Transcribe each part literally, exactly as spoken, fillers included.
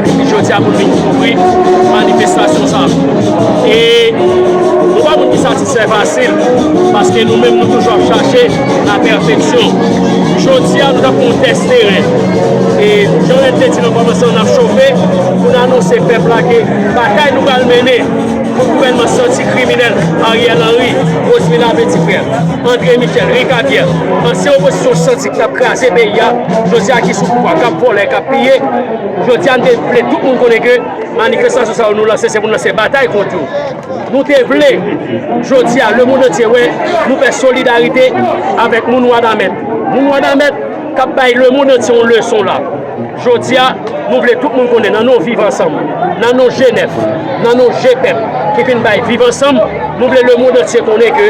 Jodi a pou n vin kouvri manifestasyon sa a. E nou pa moun ki satisfè fasil, paske nou menm nou toujou ap chache la pèfeksyon. Jodi a nou t ap fè yon tès teren. E jan Rèd te di nan kòmansman, n ap chofe pou n anonse pèp la ke batay nou pral mennen kont gouvènman santi kriminèl Ariel Henry, Rosemina Petit Frère, André Michel, Rica Pierre, ansyen opozisyon santi k t ap kraze peyi a, jodi a ki sou pouvwa, k ap vòlè, k ap piye. Jodi a, n te vle tout moun konnen ke manifestasyon sa yo nou lanse, se pou n lanse batay kont yo. Nou te vle, jodi a, lemonn antye wè, nou fè solidarite avèk moun Wanament. Moun Wanament k ap bay lemonn antye yon leson la. Jodi a, nou vle tout moun konnen, nan non Viv Ansanm, nan non G nèf, nan non G pèp, ki vin bay Viv Ansanm, nou vle lemonn antye konnen ke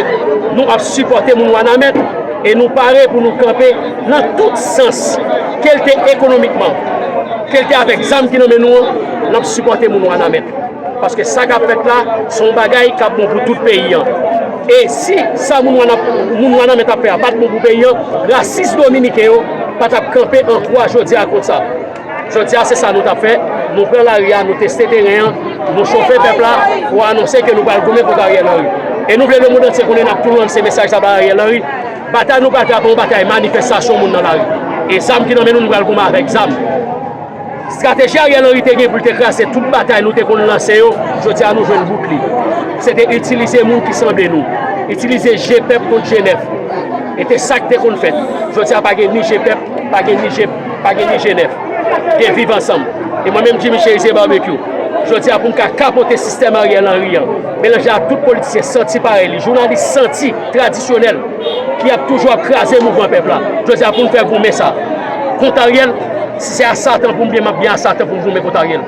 nou ap sipòte moun Wanament e nou pare pou nou kanpe nan tout sans, ke l te ekonomikman, ke l te avèk zam ki nan men nou an, n ap sipòte moun Wanament. Paske sa k ap fèt la, se yon bagay k ap bon pou tout peyi an. E si sa moun Wana-, moun Wanament ap fè a pa t bon pou peyi an, rasis dominiken yo pa t ap kanpe an kwa jodi a kont sa. Jodi a, se sa nou t ap fè. Nou pran lari a, nou teste teren an, nou chofe pèp la pou anonse ke nou pral goumen kont Ariel Henry. E nou vle lemonn antye konnen n ap tou lanse mesaj sa ba Ariel Henry. Batay nou pral fè a pa yon batay manifestasyon moun nan lari. E zam ki nan men nou, nou pral goumen avèk zam. Estrateji Ariel Henry te gen pou l te kraze tout batay nou te konn lanse yo, jodi a nou jwenn bout li. Se te itilize moun ki sanble nou, itilize G pèp kont G nèf. E te sa k te konn fèt. Jodi a pa gen ni G pèp, pa gen ni G, pa gen ni G nèf. Gen Viv Ansanm. E mwen menm Jimmy Chérizier Barbecue. Jodi a pou m ka kapote sistèm Ariel Henry an, melanje ak tout politisyen santi parèy li, jounalis santi tradisyonèl ki ap toujou ap kraze mouvman pèp la. Jodi a pou n fè goumen sa kont Ariel, si se a Satan pou m byen, m ap byen a Satan pou m goumen kont Ariel.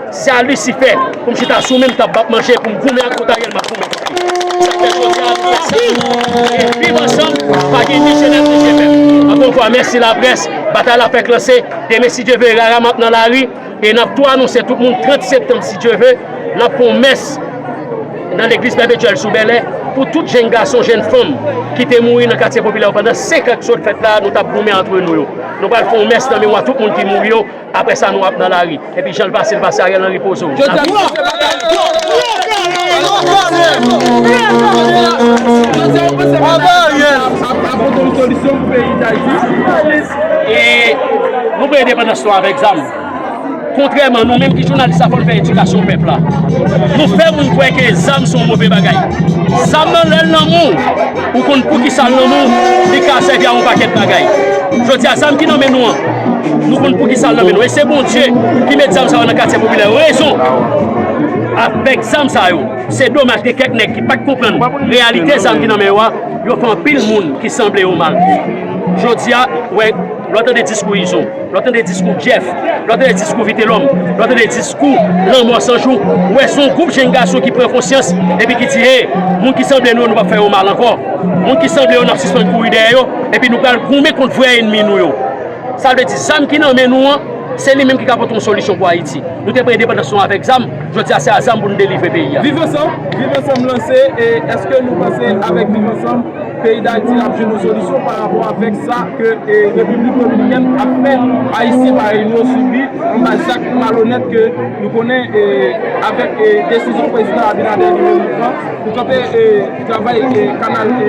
Si se a Lisifè pou m chita sou men m, m t ap bat manje pou m goumen ak kont Ariel, m ap goumen kont li. Sa fè jodi a nou fè sa. E Viv Ansanm, pa gen ni G nèf ni G pèp. Ankò yon fwa, mèsi laprès. Batay la fèk lanse. Demen, si Dye ve, Rara m ap nan lari. E n ap tou anonse tout moun, trant septanm, si Dye ve, n ap fè yon mès nan legliz Pèpetyèl sou Bèlè pou tout jèn gason, jèn fanm ki te mouri nan katye popilè yo pandan senk an k sot fèt la, nou t ap goumen antre nou yo. Nou pral fè yon mès nan memwa tout moun ki mouri yo. Apre sa, nou ap nan lari. Epi jan l pase, l pase, Ariel Henry poze w. Jodi a, nou panse batay. Jodi a, nou panse batay ap, ap, ap pote yon solisyon pou peyi Dayiti. E nou pran endepandans nou avèk zam. Kontrèman, nou menm ki jounalis la, fò n fè edikasyon pèp la. Nou fè moun kwè ke zam se yon move bagay. Zam nan, lè l nan men w, ou konn poukisa l nan men w, li ka sèvi a yon pakèt bagay. Jodi a, zam ki nan men nou an, nou konn poukisa l nan men nou. E se Bondye ki met zam sa yo nan katye popilè yo. Rezon, avèk zam sa yo, se domaj gen kèk nèg ki pa t konprann reyalite zam ki nan men yo a, yo fè anpil moun ki sanble yo mal. Jodi a, w wè, lè w tande diskou Izo, lè w tande diskou Jeff, lè w tande diskou Vitelòm, lè w tande diskou Lanmò San Jou, w wè se yon gwoup jèn gason ki pran konsyans epi ki di, hey, moun ki sanble nou yo, nou p ap fè yo mal ankò. Moun ki sanble yo, n ap sispann kouri dèyè yo, epi nou pral goumen kont vrè ènmi nou yo. Sa vle di, zam ki nan men nou an, se li menm ki ka pote yon solisyon pou Ayiti. Nou te pran endepandans nou avèk zam, jodi a se a zam pou nou delivre peyi a. Viv Ansanm, Viv Ansanm lanse, e èske nou panse avèk Viv Ansanm, peyi Dayiti ap jwenn yon solisyon pa rapò avèk sa ke, e, Repiblik Dominikèn ap fè Ayisyen parèy nou yo sibi anba zak malonèt ke nou konnen, e, avèk, e, desizyon Prezidan Abinader nimewo nèf lan pou kanpe, e, travay, e, kanal, e,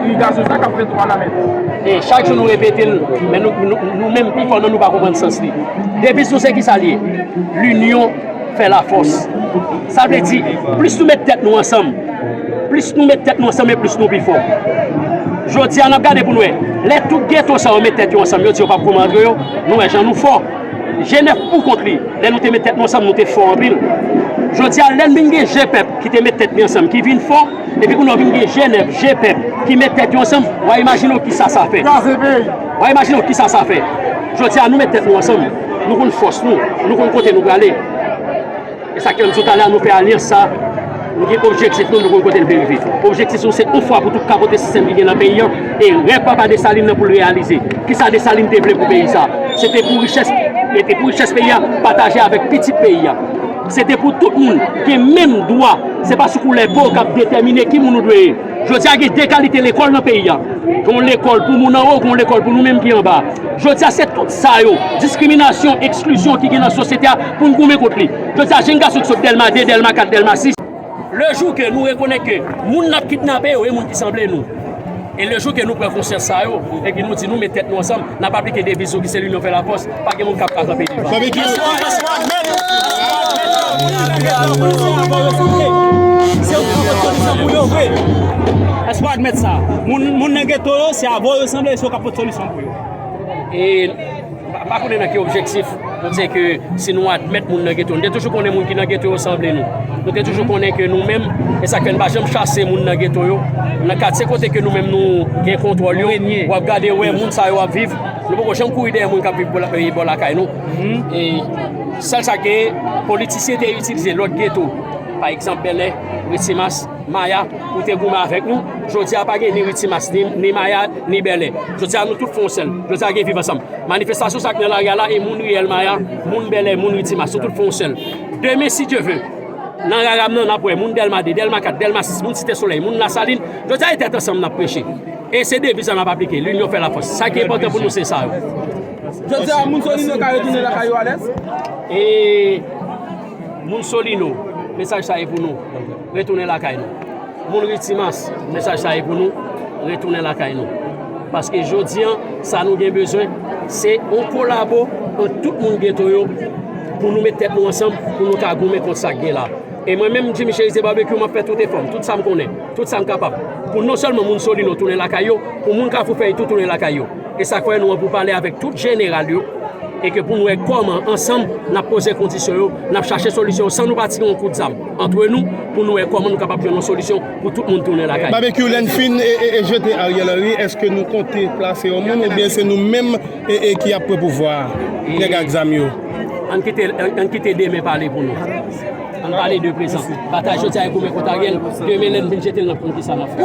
irigasyon sa k ap fèt Wanament. E chak jou nou repete l, men nou, nou, nou menm pifò nan nou pa konprann sans li. Deviz nou se kisa l ye? Linyon fè lafòs. Sa vle di, plis nou met tèt nou ansanm, plis nou met tèt nou ansanm e plis nou pi fò. Jodi a, n ap gade pou n wè. Lè tout geto sa yo met tèt yo ansanm, yo di yo p ap goumen antre yo, nou wè jan nou fò. G nèf pou kont li, lè nou te met tèt nou ansanm, nou te fò anpil. Jodi a, lè n vin gen G pèp ki te met tèt li ansanm, ki vin fò, epi kounye a w vin gen G nèf, G pèp ki met tèt yo ansanm, w a imajine w kisa sa fè. Kraze peyi. W a imajine w kisa sa fè. Jodi a, nou met tèt nou ansanm, nou konn fòs nou, nou konn kote nou prale. E sa k fè m di w talè a, nou fè alyans sa, nou gen objektif nou, nou konn kote n pe rive. Objektif nou se yon fwa pou tout kapote sistèm ki gen nan peyi an, e rèv papa Desalin nan pou l reyalize. Kisa Desalin te vle pou peyi sa? Se te pou richès, e te pou richès peyi a pataje avèk pitit peyi a. Se te pou tout moun gen menm dwa. Se pa sou koulè po k ap detèmine ki moun ou dwe ye. Jodi a gen de kalite lekòl nan peyi a. Gen yon lekòl pou moun anwo, gen yon lekòl pou nou menm ki anba. Jodi a se tout sa yo, diskriminasyon, eksklizyon ki gen nan sosyete a pou n goumen kont li. Jodi a jèn gason ki sot Dèlma de, Dèlma kat, Dèlma sis. Le jou ke nou rekonèt ke moun n ap kidnape yo e moun ki sanble nou. E le jou ke nou pran konsyans sa yo, epi nou di nou met tèt nou ansanm, n ap aplike deviz yo ki se l'union fait la force, pa gen moun k ap ka kanpe devan. Barbecue. Èske w admèt sa? Moun, moun nan geto yo, se avè w yo sanble, se yo k ap pote solisyon pou yo. E m pa, m pa konnen nan ki objektif nou di ke si nou admèt moun nan geto, nou te toujou konnen moun ki nan geto yo sanble nou. Nou te toujou konnen ke nou menm, e sa k fè n pa janm chase moun nan geto yo. Nan katye kote ke nou menm nou gen kontwòl yo, w ap gade, wè, moun sa yo ap viv. Nou poko janm kouri dèyè moun k ap viv bò la-, bò lakay nou. E sèl sa k genyen, politisyen te itilize lòt geto, pa egzanp, Bèlè, Retimas, Maya, pou te goumen avèk nou. Jodi a pa gen ni Retimas, ni, ni Maya, ni Bèlè. Jodi a nou tout fè yon sèl. Jodi a gen viv ansanm. Manifestasyon sa k nan lari a la, e moun riyèl Maya, moun Bèlè, moun Retimas, nou tout fè yon sèl. Demen, si Dye ve, nan rara m nan, n ap wè moun Dèlma de, Dèlma kat, Dèlma sis, moun Site Solèy, moun Lasalin. Jodi a, e tèt ansanm n ap preche. E se deviz sa n ap aplike, l'union fait la force. Sa ki enpòtan pou nou, se sa yo. Jodi a, moun Solino ka retounen lakay yo alèz? E moun Solino, mesaj sa e pou nou. Retounen lakay nou. Moun Retimas, mesaj sa e pou nou. Retounen lakay nou. Paske jodi a, sa nou gen bezwen, se yon kolabo ant tout moun geto yo pou nou met tèt nou ansanm, pou nou ka goumen kont sa k gen la. E mwen menm, Jimmy Chérizier Barbecue, m ap fè tout efò m, tout sa m konnen, tout sa m kapab, pou non sèlman moun Solino tounen lakay yo, pou moun Kafou Fèy tou tounen lakay yo. E sa k fè nou an pou pale avèk tout jeneral yo, e ke pou nou wè kòman, ansanm, n ap poze kondisyon yo, n ap chache solisyon yo, san nou pa tire yon kout zam antre nou, pou nou wè kòman nou kapab jwenn yon solisyon pou tout moun tounen lakay. Barbecue, lè n fin e, e, e jete Ariel Henry, èske nou konte plase yon moun oubyen se nou menm e, e ki ap pran pouvwa a, nèg ak zam yo? Ann kite, ann, ann kite demen pale pou nou. Ann pale de prezan. Batay jodi a e goumen kont Ariel, demen lè n vin jete l, n ap konn kisa n ap fè.